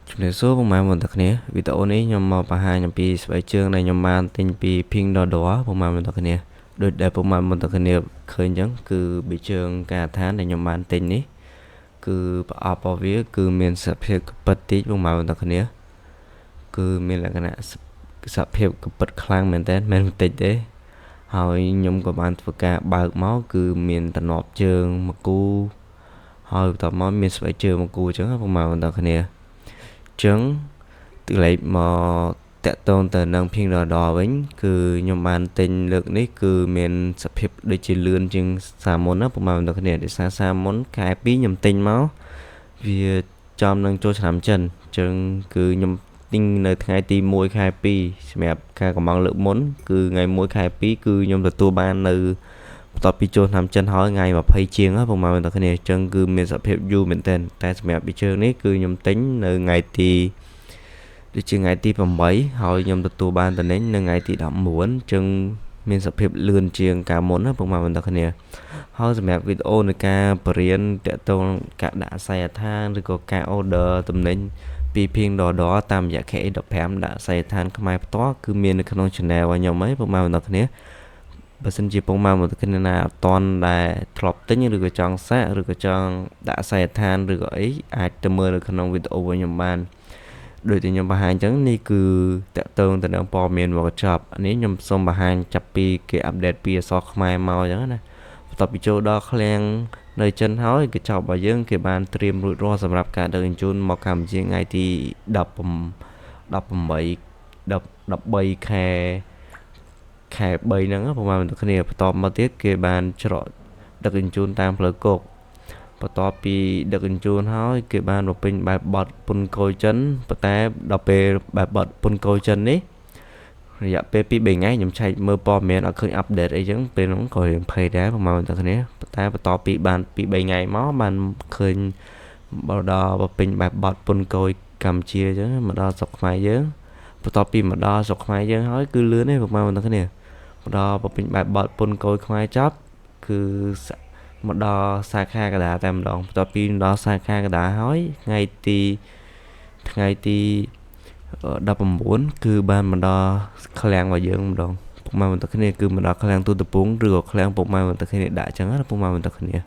ជំរាបសួរពុកម៉ែបងប្អូនទាំងគ្នាវីដេអូនេះខ្ញុំមកបង្ហាញអំពីស្បែកជើងដែលខ្ញុំបានទិញពី Pinduoduo ពុកម៉ែបងប្អូនទាំងគ្នាដូចដែលពុកម៉ែបងប្អូនទាំងគ្នាឃើញអញ្ចឹងគឺប៊ីជើងការដ្ឋានដែលខ្ញុំបានទិញនេះគឺប្រអប់របស់វាគឺមានសភាពកពិតតិចពុកម៉ែបងប្អូនទាំងគ្នាគឺមានលក្ខណៈសភាពកពិតខ្លាំងមែនតើមិនបន្តិចទេហើយខ្ញុំក៏បានធ្វើការបើកមកគឺមានតំណប់ជើងមួយគូហើយបន្ទាប់មកមានស្បែកជើងមួយគូអញ្ចឹងពុកម៉ែបងប្អូនទាំងគ្នាចឹងទលេកមកតាក់ទងទៅនឹង Pinduoduo វិញគឺខ្ញុំបានទិញលើកនេះគឺមានសភាពដូចជាលឿនជាងសាមុនណាពុកម៉ែបងប្អូនគ្នាដោយសារសាមុនខែ2ខ្ញុំទិញមកវាចំនឹងចូលឆ្នាំចិនអញ្ចឹងគឺខ្ញុំទិញនៅថ្ងៃទី1ខែ2សម្រាប់ការកំងលើកមុនគឺថ្ងៃ1ខែ2គឺខ្ញុំទទួលបាននៅបន្ទាប់ពីចូលឆ្នាំចិនហើយថ្ងៃ20ជាងពុកម៉ែបងប្អូនគ្នាអញ្ចឹងគឺមានសភាពយូរមែនទែនតែសម្រាប់ពីជើងនេះគឺខ្ញុំទិញនៅថ្ងៃទីដូចជាថ្ងៃទី8ហើយខ្ញុំទទួលបានតំណែងនៅថ្ងៃទី19អញ្ចឹងមានសភាពលឿនជាងកាលមុនណាពុកម៉ែបងប្អូនគ្នាហើយសម្រាប់វីដេអូនៃការបរៀនតាក់ទងការដាក់អាសយដ្ឋានឬក៏ការ order តំណែងពី Pinduoduo តាមរយៈ KA15 ដាក់អាសយដ្ឋានខ្មែរផ្ទាល់គឺមាននៅក្នុង channel របស់ខ្ញុំហើយពុកម៉ែបងប្អូនគ្នាបើសិនជាពុកម៉ែបងប្អូនគ្នាណាអត់តន់ដែលធ្លាប់ទិញឬក៏ចង់សាកឬក៏ចង់ដាក់អាសយដ្ឋានឬក៏អីអាចទៅមើលនៅក្នុងវីដេអូរបស់ខ្ញុំបានដូចដែលខ្ញុំបង្ហាញអញ្ចឹងនេះគឺតកតងទៅនឹងព័ត៌មានមកកញ្ចប់នេះខ្ញុំសូមបង្ហាញចាប់ពីគេអាប់ដេតពីអក្សរខ្មែរមកអញ្ចឹងណាបន្ទាប់ពីចូលដល់ឃ្លាំងនៅចិនហើយកញ្ចប់របស់យើងគេបានត្រៀមរួចរាល់សម្រាប់ការដឹកជញ្ជូនមកកម្ពុជាថ្ងៃទី18 13ខែខែ3ហ្នឹងប្រហែលគ្នាបន្ទាប់មកទៀតគេបានច្រកដឹកជញ្ជូនតាមផ្លូវគោកបន្ទាប់ពីដឹកជញ្ជូនហើយគេបានបំពេញបែបបទពន្ធគយចិនប៉ុន្តែដល់ពេលបែបបទពន្ធគយចិននេះរយៈពេល2 3ថ្ងៃខ្ញុំឆែកមើលព័ត៌មានអត់ឃើញអាប់ដេតអីចឹងពេលហ្នឹងក៏រៀងភ័យដែរប្រហែលតែគ្នាប៉ុន្តែបន្ទាប់ពីបាន2 3ថ្ងៃមកបានឃើញដល់បំពេញបែបបទពន្ធគយកម្ពុជាចឹងមកដល់ស្រុកខ្មែរយើងបន្ទាប់ពីមកដល់ស្រុកខ្មែរយើងហើយគឺលឿនទេប្រហែលតែគ្នាមកដល់បំពេញបែបបទពន្ធគយខ្មែរចប់គឺមកដល់សាខាកដាតែម្ដងបន្ទាប់ពីដល់សាខាកដាហើយថ្ងៃទីថ្ងៃទី19គឺបានមកដល់ឃ្លាំងរបស់យើងម្ដងពុកម៉ែបងប្អូនគ្នាគឺមកដល់ឃ្លាំងទូតពងឬក៏ឃ្លាំងពុកម៉ែបងប្អូនគ្នាដាក់អញ្ចឹងណាពុកម៉ែបងប្អូនគ្នា